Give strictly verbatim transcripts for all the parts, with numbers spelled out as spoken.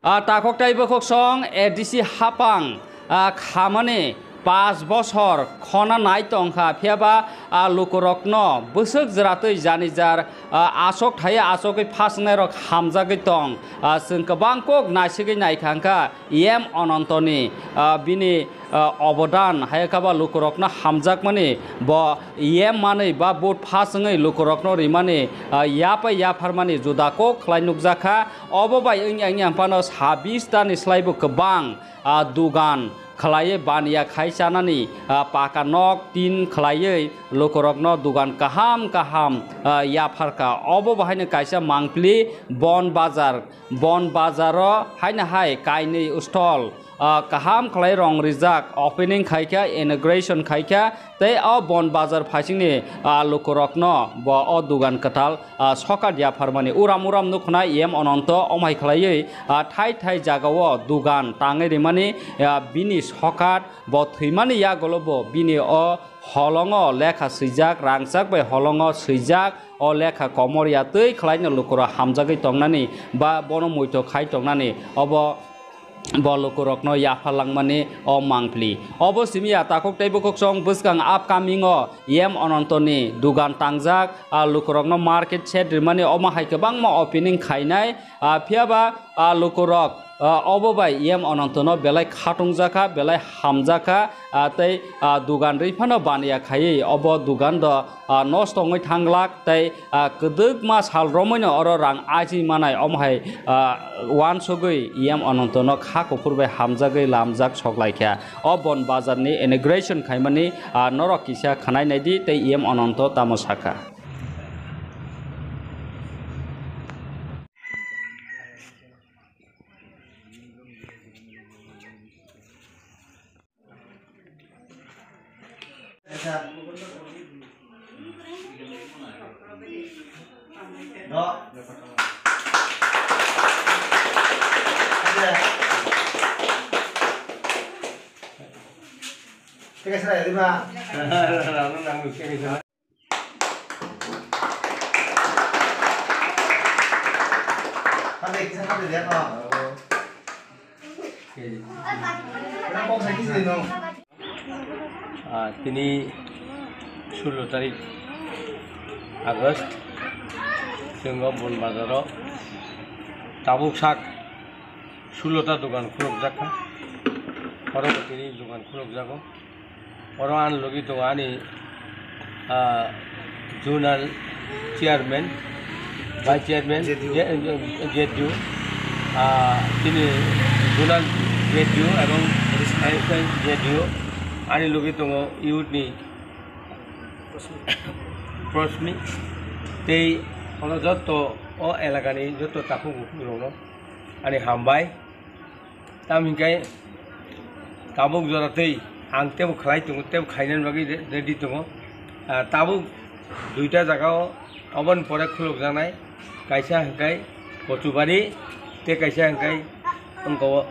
A takhok tei bokhoksong A D C hapang, a, khamani pash bosor khona nai tongkha, phiyaba, a, lukurokno bwswk jwratwi janijar, a, aswk thaiya aswkwi phaswknairok hamjagwi tong. A, chwng kwbang kok naisigwi naikha wngkha E M Onontoni, a, bini, a, obodan, hai khe ba lukurokno hamjakmani, bo E M manwi ba vote phaswngwi lukurokno rimani, a, yapai yapharmani juda kok khlai nukjakha. Obo bai wngya wngya phano sabis tani slaibo kwbang, a, dugan khlaiwi baniya khai chanani, a, paka nok tin khlaiwi lukurokno dugan kaham kaham, a, yapharkha. Obo bahaino kaisa mangpili Bon Bazar, Bon Bazaro haino hai kainwi stall, a, kaham khlai rong rijak, opening khaikha, inauguration khaikha, tei o Bon Bazar phaisingni, a, lukurokno bo o dugan kwtal, a, sokat yapharmani uram uram nukhnai E M Ononto omhai khlaiwi, a, thai thai jagao dugan tangwi rimani, a, bini sokat bo thwimani yagulo bo bini o holongo lekha swijak, rangchak bai holongo swijak, o lekha komor ya twi khlaino lukurok hamjagwi tongnani ba bono muitok khai tongnani, obo bo lukurokno yapha langmani o mangpili. Obo simi ya takhuk tei bukhuksong bwskang upcoming o E M Onontoni dugan tangjak, a lukurokno market shed rimani omo hai kwbangma opening khainai, a phiyaba a lukurok, a obo bai E M Onontono belai khatungjakha, belai hamjakha, a tei, a, dugan rwi phano baniya khaiwi obo dugan do, a, nosto wngwi thanglak tei, a, kwdwkma sal romwino oro rang aji manai omo hai, a, uansugwi E M Onontono kha kuphur bai hamjagwi lamjak sok laikha. O Bon Bazarni inauguration khaimani, a, norok kisa khwnai naidi tei E M Ononto tamo sakha. Hade, kisa hade dia ko. Kena kok sakhi sini no. Ah, tini sullo tarik August, chwng o Bon Bazaro tabuk sak sullo ta dogan khulukjak kha. Oro bo tini dogan khulukjago. Oro ani logi tongo ani, ah, zonal chairman, vice chairman, Z D O. Je-, je-, Z D O, ah, tini zonal Z D O ebong additional Z D O. Ani logi tongo youth ni Prosmi. Tei ono jotto o elakani jotto takhuk bukhuk rokno ani hambai. Tamo hinkhe tabuk jora twi ang tebo khlai tongo, tebo khainani bagwi re-, ready tongo. Ah, tabuk duita jagao oboni pore khulukjaknai, kaisa hinkhe Kochubari tei kaisa hinkhe wngkha o,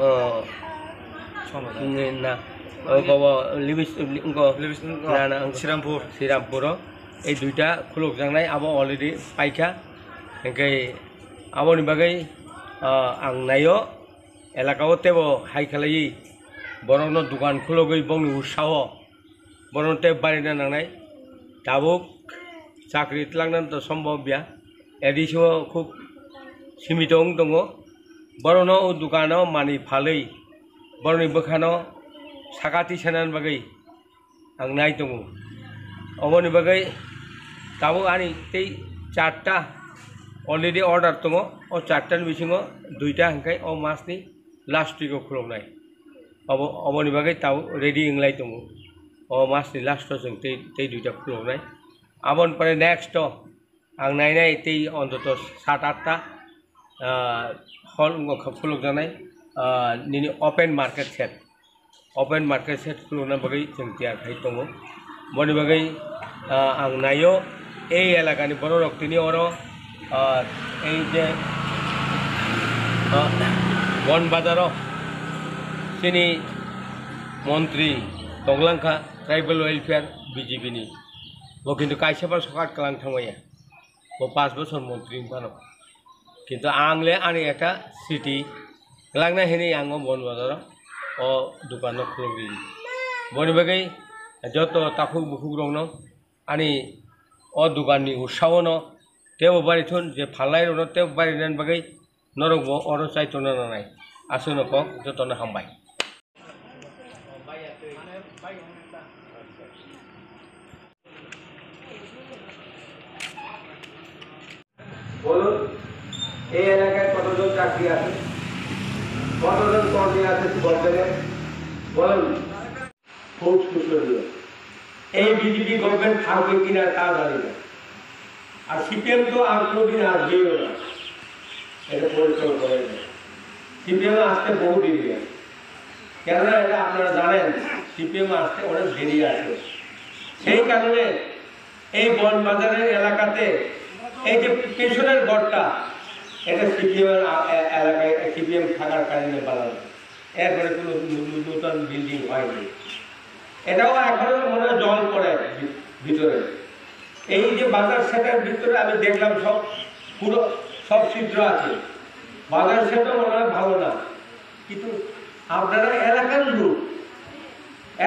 o, na, wngkha o Livis-, wngkha o, Livis-, na, na, wngkha Srirampur. Srirampuro. Ei duita khulukjaknai abo already paikha. Hinkhe aboni bagwi, ah, ang naio. Elakao tebo hai khlaiwi borokno dukan khulogwi bongni usao borokno tei barina nangnai. Tabuk chakri twlangna to sombhob ya. A D C o khub simito wng tongo. Borokno o dukano manwi phalwi borokni bwkhano saka tisanani bagwi ang nai tongo. Oboni bagwi tabuk ani tei charta already order tongo. O chartani bisingo duita hwnkhe o masni last week o khuluknai. Obo, oboni bagwi tabuk ready wnglai tongo. O masni last o chwng tei, tei duita khuluknai. Aboni pore next o ang nainai tei ontoto sat atta, ah, hall wngkha khulukjaknai, ah, nini open market shed. Open market shed khulukna bagwi chwng tiyar khai tongo. Boni bagwi, ah, ang naio, ei elakani bororok tini oro, ah, ei je, ah, Bon Bazaro chini montri tonglangkha tribal welfare B J P ni. Bo kintu kaisa ba sokat kwlang thangmaya. Bo panch bochor montri wng phano. Kintu ang le ani ekta sriti langnai hinwi ang o Bon Bazar o, o dukan no khuluk ri. Boni bagwi joto takhuk bukhuk rok no ani o dukan ni usao no tebo bari thun je phalnai rok no tebo bari nan bagwi norok bo oro chai tongna nanai. Aswk no kok joto no hambai. বলুন, এই এলাকায় কতজন চাকরি আছে, কতজন কর্মী আছে গভর্নমেন্টের? বলুন। খুব সুন্দর নিয়ম। এই বিজেপি গভর্নমেন্ট থাকবে কিনা তা জানি না। আর সিপিএম তো আর কোনোদিন আসবেও না, এটা পরিষ্কার করে দেয়। সিপিএম আসতে বহু দেরি আছে, কেননা এটা আপনারা জানেন, সিপিএম আসতে অনেক দেরি আছে। সেই কারণে এই বন বাজারের এলাকাতে এই যে পেছনের ঘরটা, এটা সিপিএম এর আ-, এ-, এলাকায় সিপিএম থাকার কারণে বানানো। এরপরে কোনো নু-, নু-, নতুন বিল্ডিং হয়নি। এটাও এখনো মনে হয় জল পড়ে ভি-, ভিতরে। এই যে বাজার সেটার ভিতরে আমি দেখলাম সব পুরো সব ছিদ্র আছে। বাজার সেটা মনে হয় ভালো না, কিন্তু আপনারা এলাকার লোক,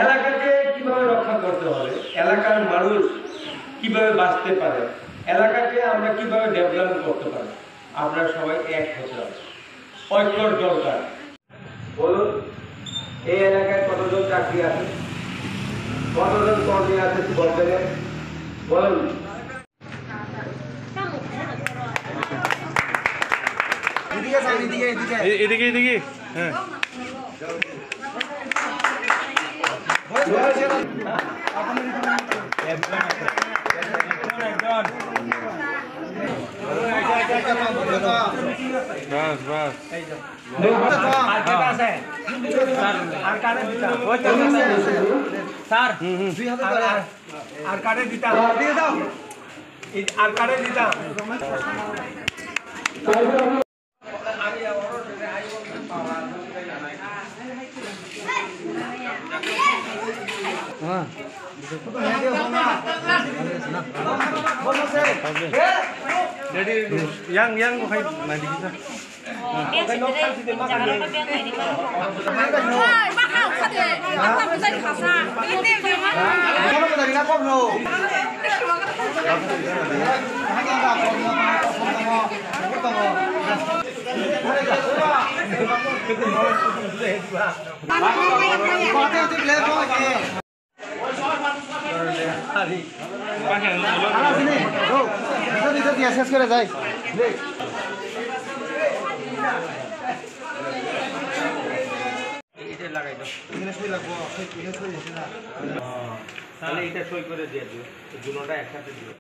এলাকাকে কিভাবে রক্ষা করতে হবে, এলাকার মানুষ কিভাবে বাঁচতে পারে, এলাকাকে আমরা কিভাবে ডেভেলপ করতে পারি, আপনারা সবাই এক হতে হবে, ঐক্যর দরকার। বলুন, এই এলাকায় কতজন চাকরি আছে, কতজন কর্মী আছে গভর্নমেন্টের? বলুন। এদিকে চান, এদিকে, এদিকে। এ-, এদিকে, এদিকে। হ্যাঁ। বাস, বাস। আর কারে দিতাম? স্যার। হুম, হুম। আর, আর, আর কারে দিতাম? এই আর কারে দিতাম? Yang, yang, hai, mandi kita. শেষ করে যাই। এটা লাগাই দাও। এখানে সই লাগবো, সই, এখানে সই হচ্ছে না। তাহলে এটা সই করে দিয়ে দিও, এই দুটোটা একসাথে দিও।